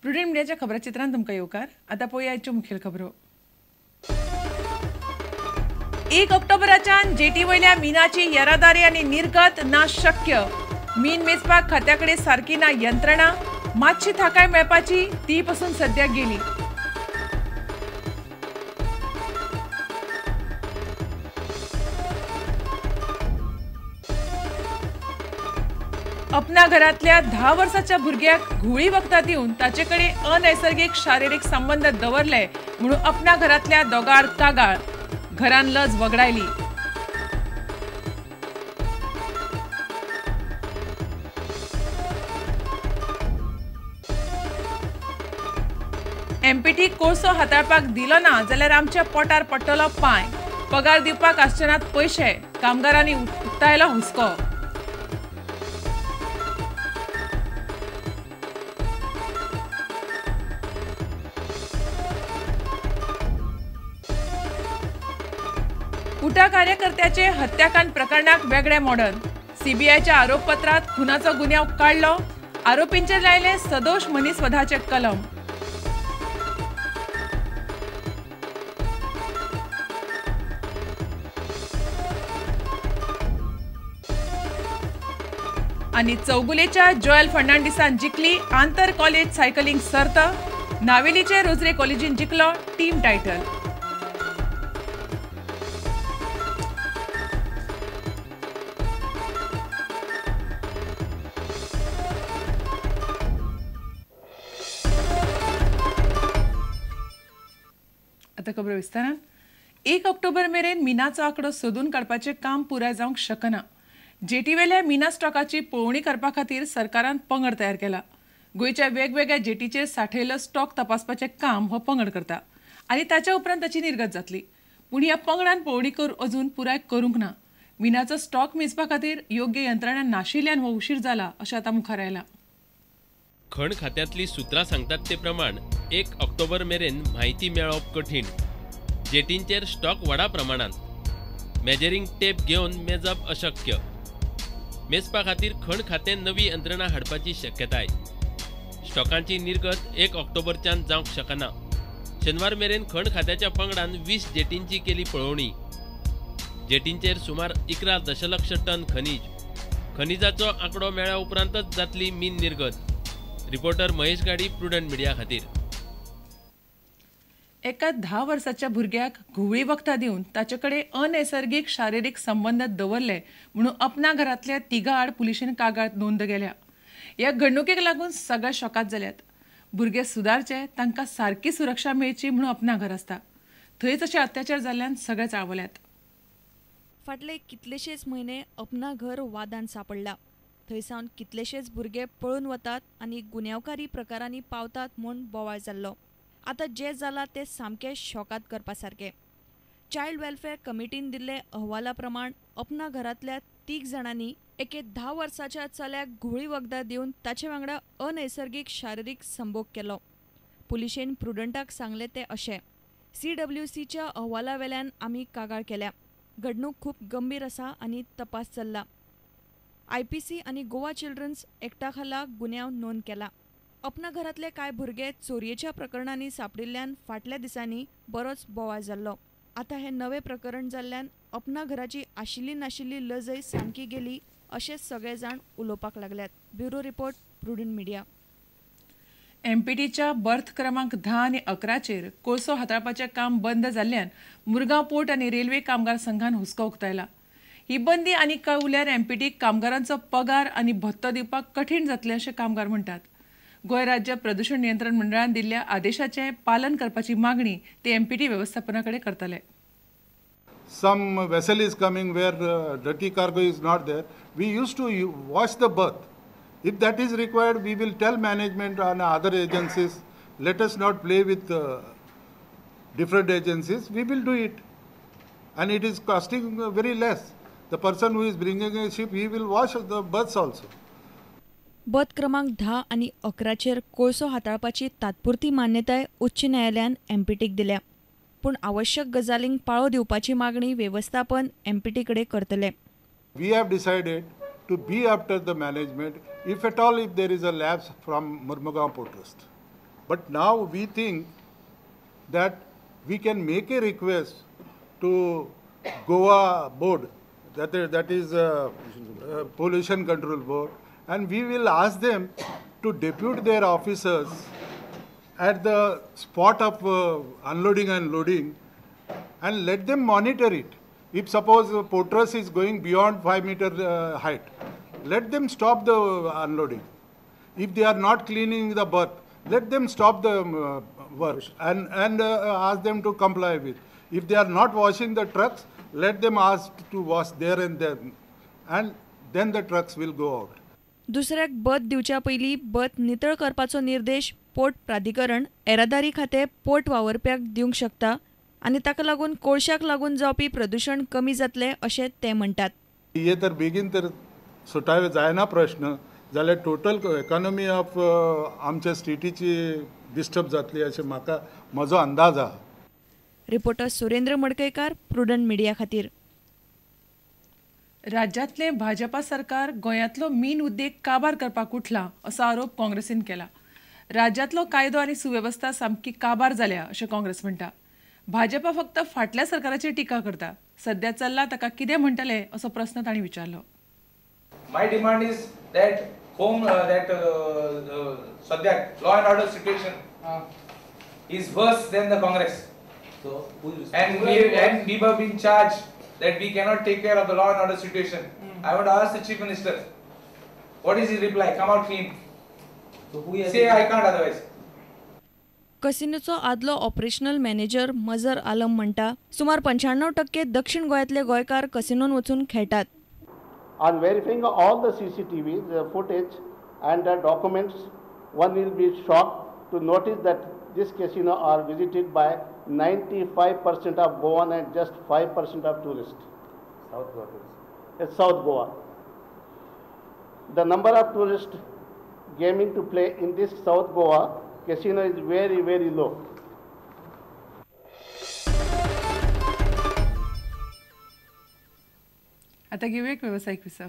Prudent मिडियाच्या खबराचित्रांत तुमकां येवकार. आतां पळोवया आयच्यो मुखेल खबरो. 1 ऑक्टोबराच्यान जेटी वयल्या मिनाची येरादारी आनी निर्गत ना शक्य. मीन मेजपाक खात्या कडेन सारकी ना यंत्रणा. मातशी थाकाय मेळपाची ती पसून सद्या गेली. अपना घरांतल्या 10 वर्साच्या भुरग्याक घुंवळी वखदां दिवन ताचे कडेन अनैसर्गीक शारिरीक संबंद दवरले म्हणून अपना घरांतल्या दोगांर कागाळ. घरान लज वगडायली. एमपीटी कोळसो हाताळपाक दिलो ना जाल्यार आमच्या पोटार पडटलो पांय. पगार दिवपाक आसचे नात पयशे. कामगारांनी उक्तायलो हुस्को. उटा कार्यकर्त्याचे हत्याकांड प्रकरणाक वेगळे मॉडर्न. सीबीआयच्या आरोपपत्रात खुनाचो गुन्यांव काडलो. आरोपींचेर लायले सदोष मनीसवधाचे कलम. आनी चौगुलेच्या जोएल फर्नांडिसान जिखली आंतर कॉलेज सायकलिंग सर्त. नावेलीचे रोजरे कॉलेजीन जिखलो टीम टायटल. आतां खबर विस्तारान. 1 ऑक्टोबर मेरेन मिनाचो आंकडो सोदून काडपाचें काम पुराय जावंक शकना. जेटीवेल्या मिना स्टॉकाची पळोवणी करपा खातीर सरकारान पंगड तयार केला. गोंयच्या वेगवेगळ्या जेटीचेर सांठयल्लो स्टॉक तपासपाचें काम हो पंगड करता आनी ताच्या उपरांत ताची निर्गत जातली. पूण ह्या पंगडान पळोवणी अजून पुराय करूंक ना. मिनाचो स्टॉक मेजपा खातीर योग्य यंत्रणा नाशिल्ल्यान हो उशीर जाला अशें आतां मुखार आयलां. खण खात्यांतली सूत्रां सांगतात ते प्रमाण 1 ऑक्टोबर मेरेन म्हायती मेळप कठीण. जेटींचेर स्टॉक व्हडा प्रमाणांत. मेजरिंग टेप घेवन मेजप अशक्य. मेजपा खातीर खण खातें नवी यंत्रणा हाडपाची शक्यताय. स्टॉकांची निर्गत 1 ऑक्टोबरच्यान जावंक शकना. शेनवार मेरेन खण खात्याच्या पंगडान 20 जेटींची केली पळोवणी. जेटींचेर सुमार 11 दशलक्ष टन खनीज. खनिजाचो आंकडो मेळ्ळ्या उपरांतच जातली मीन निर्गत. रिपोर्टर महेश गाडी, प्रुडंट मिडिया खातीर. एका 10 वर्साच्या भुरग्याक घुंवळी वखदां दिवन ताचे कडेन अनैसर्गीक शारिरीक संबंद दवरले म्हणून अपना घरांतल्या 3 आड पुलिशेन कागाळ नोंद केल्या. ह्या घडणुकेक लागून सगळे शॉकात जाल्यात. भुरगे सुदारचे, तांकां सारकी सुरक्षा मेळची म्हणून अपना घर आसता. थंयच अशे अत्याचार जाल्ल्यान सगळे चाळवल्यात. फाटले कितलेशेच म्हयने अपना घर वादान सांपडला. थंय सावन कितलेशेच भुरगे पळून वतात आनी गुन्यांवकारी प्रकारांनी पावतात म्हूण बोवाळ जाल्लो. आतां जें जालां तें सामकें शॉकात करपा सारकें. चायल्ड वेलफेअर कमिटीन दिल्ले अहवाला प्रमाण अपना घरांतल्या 3 जाणांनी एके 10 वर्साच्या चल्याक घुंवळी वखदां दिवन ताचे वांगडा अनैसर्गीक शारिरीक संभोग केलो. पुलिशेन प्रुडंटाक सांगलें तें अशें, CWCच्या अहवाला वेल्यान आमी कागाळ केल्या. घडणूक खूब गंभीर आसा आनी तपास चल्ला. IPC आनी गोवा चिल्ड्रन्स एक्टा खाला गुन्यांव नोंद केला. अपना घरांतले कांय भुरगे चोरयेच्या प्रकरणांनी सांपडिल्ल्यान फाटल्या दिसांनी बरोच बोवाळ जाल्लो. आतां हें नवें प्रकरण जाल्ल्यान अपना घराची आशिल्ली नाशिल्ली लजय सामकी गेली अशें सगळे जाण उलोवपाक लागल्यात. Bureau report, Prudent media. एमपीटीच्या बर्थ क्रमांक 10 आनी 11चेर कोळसो हाताळपाचें काम बंद जाल्ल्यान मुरगांव पोर्ट आनी रेल्वे कामगार संघान हुस्को उक्तायला. ही बंदी आनी कांय उल्यार एमपीटी कामगारांचो पगार आनी भत्तो दिवपाक कठीण जातलें अशें कामगार म्हणटात. गोंय राज्य प्रदूषण नियंत्रण मंडळान दिल्ल्या आदेशाचें पालन करपाची मागणी ते एमपीटी वेवस्थापना कडेन करतले. Some vessel is coming where dirty cargo is not there. We used to wash the berth. If that is required, we will tell management and other agencies, let us not play with different agencies. We will do it. And it is costing very less. The person who is bringing a ship, he will wash the berths also. Berth क्रमांक 10 आनी 11चेर कोळसो हाताळपाची तात्पुरती मान्यताय उच्च न्यायालयान एमपीटीक दिल्या. पूण आवश्यक गजालींक पाळो दिवपाची मागणी वेवस्थापन एमपीटी कडेन करतले. We have decided to be after the management if at all if there is a lapse from Mormugao Port Trust. But now we think that we can make a request to Goa board, that is Pollution Control Board, and we will ask them to depute their officers at the spot of unloading and loading and let them monitor it. If suppose the porters is going beyond 5 meter height, let them stop the unloading. If they are not cleaning the berth, let them stop the work and ask them to comply with. If they are not washing the trucks, let them ask to wash there and then, and then the trucks will go out. दुसऱ्याक बथ दिवच्या पयलीं बथ नितळ करपाचो निर्देश port प्राधिकरण येरादारी खातें port वावरप्याक दिवंक शकता आनी ताका लागून कोळशाक लागून जावपी प्रदूशण कमी जातलें अशें ते म्हणटात. हे तर बेगीन तर सुटावे जायना प्रश्न जाल्यार टोटल इकॉनॉमी ऑफ आमच्या स्टेटीची डिस्टर्ब जातली अशें म्हाका म्हजो अंदाज आहा. Reporter Surendra Madkaikar, Prudent media खातीर. राज्यांतलें भाजपा सरकार गोंयांतलो मीन उद्देग काबार करपाक उठला असो आरोप काँग्रेसीन केला. राज्यांतलो कायदो आनी सुवेवस्था सामकी काबार जाल्या अशें काँग्रेस म्हणटा. भाजपा फक्त फाटल्या सरकाराचेर टिका करता, सद्या चल्ला ताका कितें म्हणटले असो प्रस्न तांणी विचारलो. My demand is that home that सद्या law and order situation is worse than the Congress. So, and we have been charged that we cannot take care of the law and order situation. I want to ask the Chief Minister, what is his reply? Come out clean. So who has say I can't otherwise. कसिनोचो आदलो operational manager मजर आलम म्हणटा, सुमार 95% दक्षिण गोंयांतले गोंयकार कसिनोन वचून खेळटात. On verifying all the CCTV, the footage and the documents, one will be shocked to notice that this casino are visited by 95% of Goan and just 5% of tourists. South Goa tourists. It's South Goa. The number of tourists gaming to play in this South Goa casino is very, very low. आता घेऊया एक व्यावसायिक विसव.